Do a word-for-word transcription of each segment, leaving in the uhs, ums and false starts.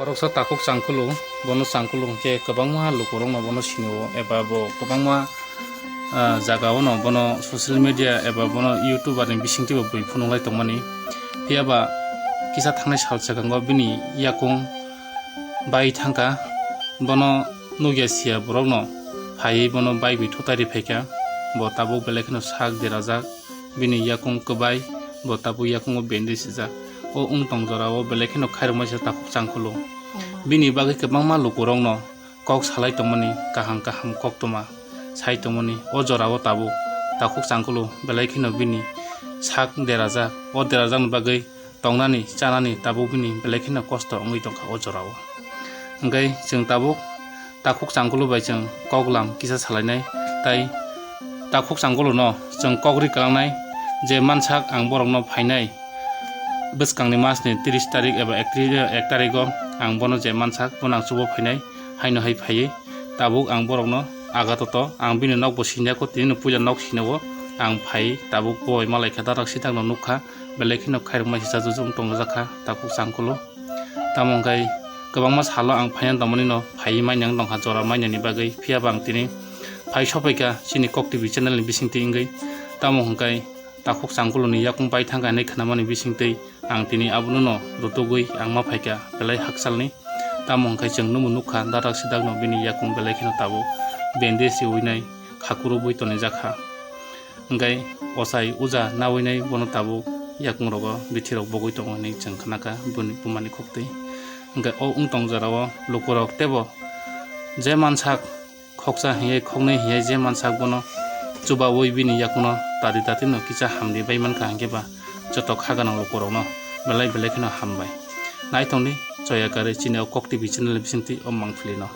Khoroksa takhuk Changkulu, bono Changkulu hwnkhe kwbangma lukurokno bono sinio eba bo kwbangma, ah, jagao no bono social media eba bono YouTuber ni bisingtwi bo bui phunuk lai tongmani. Phiya ba kisa thangnai sal swkango bini yakung bai thangkha, bono nukya siya borokno phaiwi bono bai bui thutai riphaikha. Bo tabuk belai kheno sak derajak, bini yakung kwbai, bo tabuk yakungo bandage sijak. O wng tong jorao belai kheno khairokmaisa takhuk Changkulu. Bini bagwi kwbangma lukurokno kok salai tongmani, kaham kaham koktwma sai tongmani. O jorao tabuk takhuk Changkulu belai kheno bini sak derajak. O derajakni bagwi tongnani, chanani tabuk bini belai kheno kosto wngwi tongkha o jorao. Hwnkhe chwng tabuk takhuk Changkulu bai chwng koklam kisa salainai, tai takhuk Changkuluno chwng kok ri kwlangnai je mansak ang borokno phainai bwskangni masni tris tarik eba ektri-, ek tarigo ang bono je mansak bono ang chubo phainai, haino hai phaiwi tabuk ang borokno aga toto ang bini nokbo sinjakho, tinino puila nok sinao ang phai tabuk bo bai malaikha darak sitakno nukha. Belai kheno khairokma hisa jujung tongjak kha takhuk Changkulu. Tamo hwnkhe kwbangma salo ang phaina tongmani no phaiwi manya wng tongkha jora manyani bagwi, phiya ba ang tini phai sophaikha chini Kok T V channel ni bisingtwi wngwi. Tamo hwnkhe takhuk Changkulu ni yakung pai thangkha hinwi khnamani bisingtwi ang tini abono no rutugwi ang ma phaikha belai hakchalni. Tamo hwnkhe chwng nukha darak sitakno bini yakung belai kheno tabuk bandage riwinai khakurubwi tonijak kha. Hwnkhe ochai uja nawinai bono tabuk yakungrogo bithirok bogwi tongo hinwi chwng khnakha bumani khuktwi. Hwnkhe o wng tong jorao lukurok teibo je mansak khoksa hinyai khoknwi hinyai je mansak bono chubaui bini yakungno tari tatino kisa hamdi bai mankha, hwnkhe ba joto kha gwnang lukurokno belai belai kheno hambai. Naithokni choya karwi chini o Kok T V channel bisingtwi o mangpilino.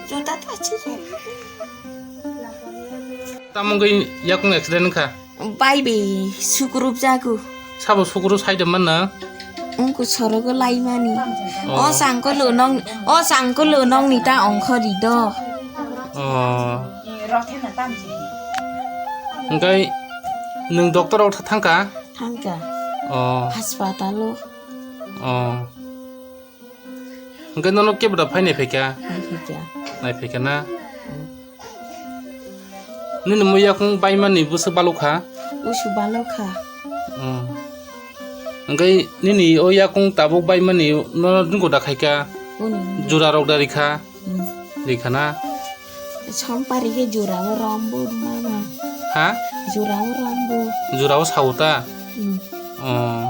Juta ta chire. Tamo wngwi yakung accident wngkha? Bai bai sukurup jago. Sabo sukuru saida manna? Wngkha sorogo laimani. Oh. O Changkulu nong, o Changkulu nongni ta ongkhori do. Oh. Hwnkhe nwng doctor rok thangkha? Thangkha. Oh. Haspatalo. Oh. Hwnkhe nono kebra phai nai phaikha? Nai phaikha. Nai phaikha na? Hmm. Nini mo yakung baimani bwswk balukha? Bwswk balukha. Hmm. Hwnkhe nini o yakung tabuk baimani nono dungko da khaikha? Boni. Jura rok da rikha? Hmm. Rikha na? Sompari khe jura o rombo mama. Ha? Jura o rombo. Jura o sao ta? Hmm. Oh.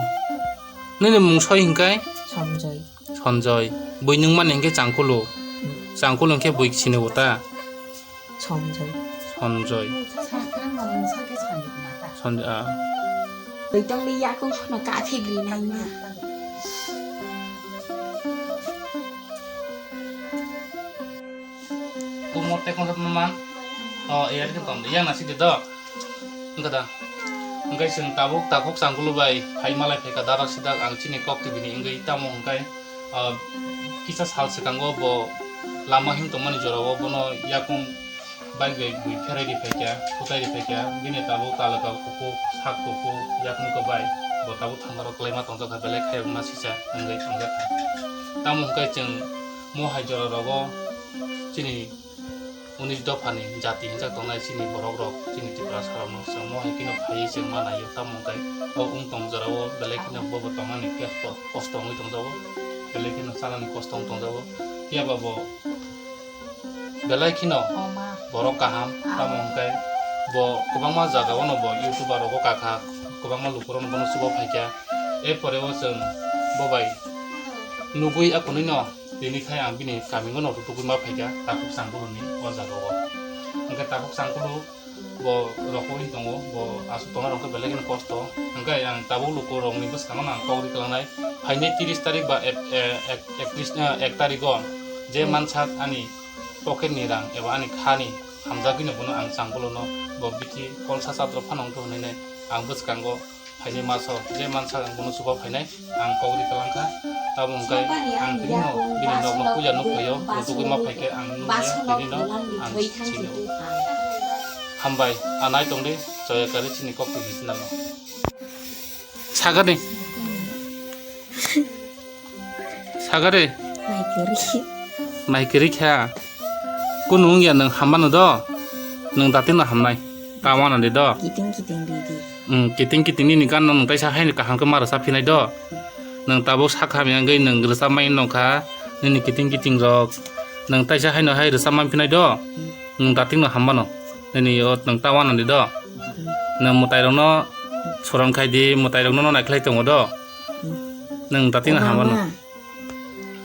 Nini mung soi hwnkhe? Sanjoy. Sanjoy. Bui nwng mani hwnkhe Changkulu. Hmm. Changkulu hwnkhe bui sini bo ta? Sanjoy. Sanjoy. Sanjoy, ah. Bui tongni yakung sono kathik rinai ma. Tumor te khonsa tongma man. O, e, ari khe tong de. Yang nasi de do. Wngkha da. Wngkha chwng tabuk takhuk Changkulu bai phai malai phaikha darak sidak ang chini Kok T V ni wngwi tamo hwnkhe, ah, kisa sal swkango bo lama him tongmani jorao bono yakung bike bai bui pherai ri phaikha, kutai ri phaikha, bini tabuk talaka kuphuk, sak kuphuk, yakung kwbai, bo tabuk thangmaro kwlaima tongjakha, belai khayokma sisa wngwi tongjakha. Tamo hwnkhe chwng mo hai jora rogo chini unis dophani jati hinjak tongnai chini borok rok, chini Tiprasa rokno chwng mo hai kheno phaiwi chwng ma naio, tamo hwnkhe o wng tong jorao belai kheno bobo tongnani khe kosto wngwi tongjago, belai kheno chanani kosto wng tongjago, phiya ba bo belai kheno borok kaham, tamo hwnkhe bo kwbangma jagao no bo YouTuber rogo kakha, kwbangma lukurokno bono chuba phaikha, erpore o chwng bo bai nugwi akunui no. Tini khai ang bini kamio no rutugwi ma phaikha, takhuk Changkulu ni o jaga o. Hwnkhe takhuk Changkulu bo rokwi tongo, bo aswk tongna rok khe belai kheno kosto. Hwnkhe ang tabuk luku rokni bwskango no ang kok ri kwlangnai. Phainai tris tarik ba ek, e, ek, ektris, e, ek tarik o je mansak ani pocket ni rang eba ani kha ni hamjagwi no bono ang Changkulu no bo bithi kolsa chatro phano wngthu hwnwi nai ang bwskango phainai maso je mansak ang bono chuba phainai ang kok ri kwlangkha. Abo hwnkhe ang tini no bini nok no puja nuk phaio, rutugwi ma phaikhe ang nukya tini no ang sini. Hambai, anai tongdi, choya kari chini kok tu hisna no. Sagani. Sagani. Nai kiri. Nai kiri kha. Kunu wngya nwng hambano do. Nwng dating no hamnai. Tawana de do. Kiting kiting di di. Hmm, kiting kiting nini gan no nwng taisa haino kaham khe ma rwsa phinai do. Nwng tabuk sak hamya wngwi nwng rwsa mai nongkha. Nini kiting kiting rok. Nwng taisa haino hai rwsa man phinai do. Nwng dating no hambano. Nini yo nwng tawana de do. Nwng mwtai rokno suron khai di, mwtai rokno no naikhlai tongo do. Nwng dating no hambano.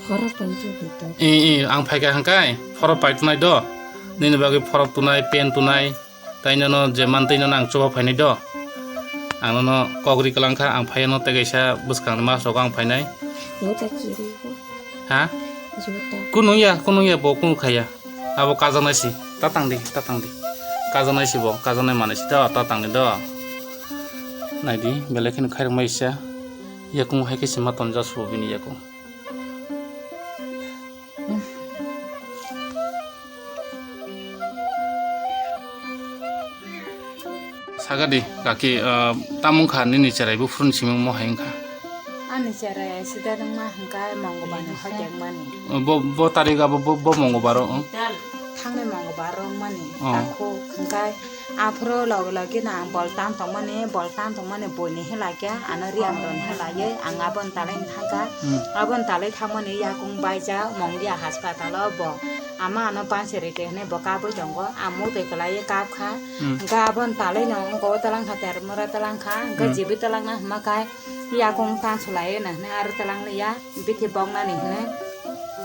Khoro pai jodi to. I, i, ang phaikha hangkai, khoro pai tunai do. Nini bagwi phorok tunai, pen tunai, tai nono je mantwi nono ang chuba phainai do. Ang nono kok ri kwlangkha, ang phaiya no tei kaisa bwskangni mas rogo ang phainai. Juta kiri ko. Ha? Juta. Kunu ya, kunu ya bo kunu khaya. Abo kajaknai si, ta tang di, ta tang di. Kajaknai si bo, kajaknai manwi si do, ta tang di do. Nai di, belai kheno khairok mai sa. Yakung hai khe se ma tonjak subo bini yakung. Sagadi, kaki, ah, tamo wngkha nini cherai buphuruni simi omo hai wngkha? Ani cherai sida wngma hwnkhe Mongobani hoite wngmani. Bo, bo tarik abo bo, bo Mongobaro, oh? Thangnai Mongobaro wngmani. Oh. Takhuk hwnkhe aphuru logi logi no ang bol tam tongmani, bol tam tongmani buini hilaikhe ano riyang rwni hilaiwi ang aboni talai thangkha. Hmm. Aboni talai thangmani yakung baijak Mongia haspatalo bo. Ama ano pancheri te hinwi bo kabui tongo, ang mutwi kwlaiwi kapkha. Hmm. Hwnkhe aboni talai no wngkha o twlangkha, termura twlangkha, hwnkhe Hmm. jibi twlangna hwnma khai yakung tansulaiwi no hinwi aro twlangliya, bithi boknani hinwi.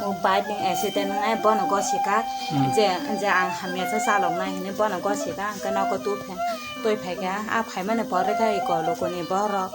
O bike ni accident wngnai bono gosika, Hmm. je, je ang hamya sa chaloknai hinwi bono gosika, hwnkhe nogo twi phaikha, a phaimani pore khe eko lukuni borok,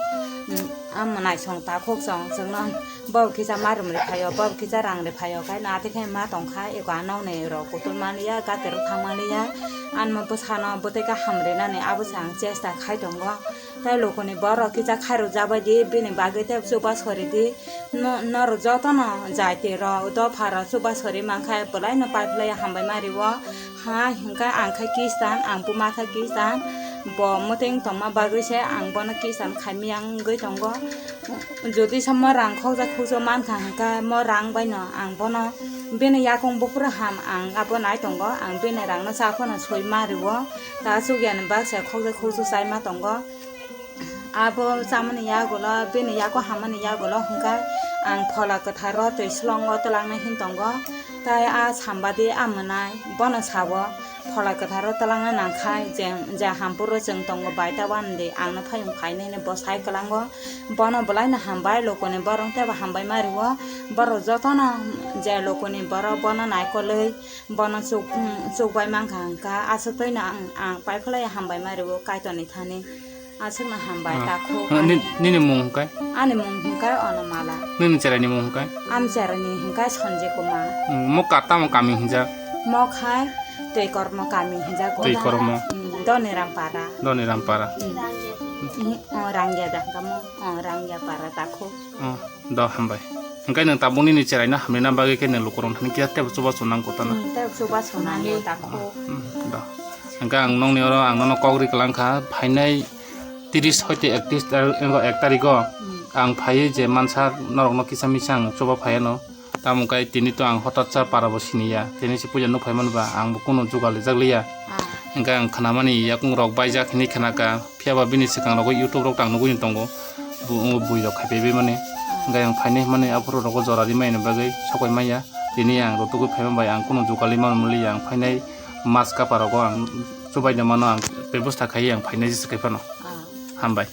hmm, a mwnaisong takhuk song chwngno. Bo kisa marum ri phaio, bo kisa rang ri phaio, khai nati khai ma tong kha, eko anokni rok kutul manliya, gate rok thang manliya, anmo bwsano bwtwi kaham rinani abo se ang chesta khai tongo. Tei lukuni borok kisa khairok jabai di, bini bagwi tei chuba sori di, no-, norok jotono jai twi rok dopha rok chuba sori mankha, belai no paiphlai hambai ma rio. Ha, hwnkhe ang khe Khristan, ang buma khe Khristan, bo mwtwng tongma bagwi se ang bono Khristan khaimya wngwi tongo. Jodi se mo rang khokjak khukjak mankha hwnkhe mo rang bai no ang bono bini yakung buphuru ham ang abo nai tongo, ang bini rang no sa phano soi ma rio, ta chukya ni baksa khokjak khukjak chai ma tongo. Abo chamani yagulo, bini yago hamani yagulo hwnkhe ang Phola Kwtharo twi slongo twlangnai hin tongo. Tai a sambadi a mwnai bono sabo, Phola Kwtharo twlangna nangkhai, je, je hampuro chwng tongo bai ta wanadi, angno phayung phainai hinwi bo sai kwlango. Bono bwlaino hambai, lukuni borok teibo hambai ma rio. Borok jotono je lukuni borok bono naikolwi, bono chuk, chukbai mankha hwnkha, aswk twino ang, ang paiphlai hambai ma rio Kaitorni thani. Aswkno hambai, ah, takhuk, ah, ani, ni-, nini mung hwnkhe? Ani mung hwnkhe Onomala. Nini cheraini mung hwnkhe? Ani cheraini hwnkhe Sanjay Kumar. Hmm, mo ka-, tamo kami hinjak? Mo khai Twikormo kami hinjak. Twikormo. Hmm, Doniram Para. Doniram Para. Hmm. Hmm, oh, Rangya da hwnkhe mo, oh, Rangya Para takhuk. Oh, do hambai. Hwnkhe nwng tabuk nini cheraino hamrina bagwi khe nwng lukurok thani kisa teibo chubachu nang kotana. Hmm, teibo chubachu nango takhuk. Hmm, do. Hwnkhe ang nokni oro ang nono kok ri kwlangkha, phainai tris hoite ektis tar-, ek tarigo Hmm. ang phaiwi je mansa norokno kisa misa ang chuba phaiano. Tamo khe tini to ang hotatsa parabo siniya, tini se puja nuk phaimanba ang bo kunu jugal rijak liya. Ah. Hwnkhe ang khnamani yakung rok baijak hinwi khnakha. Phiyaba bini swkang rogo YouTube rok tang nugwi tongo, bo-, bo bui rok khai paibai mani. Hwnkhe ang phainai hwnmani aphuru rogo jora rimani bagwi sokoi manya. Tini ang rutugwi phaima bai ang kunu jugali mano muli ang phainai mas kapa rogo ang chubaina mano ang bebosta khaiwi ang phainai jesa khai phano. Ah. Hambai.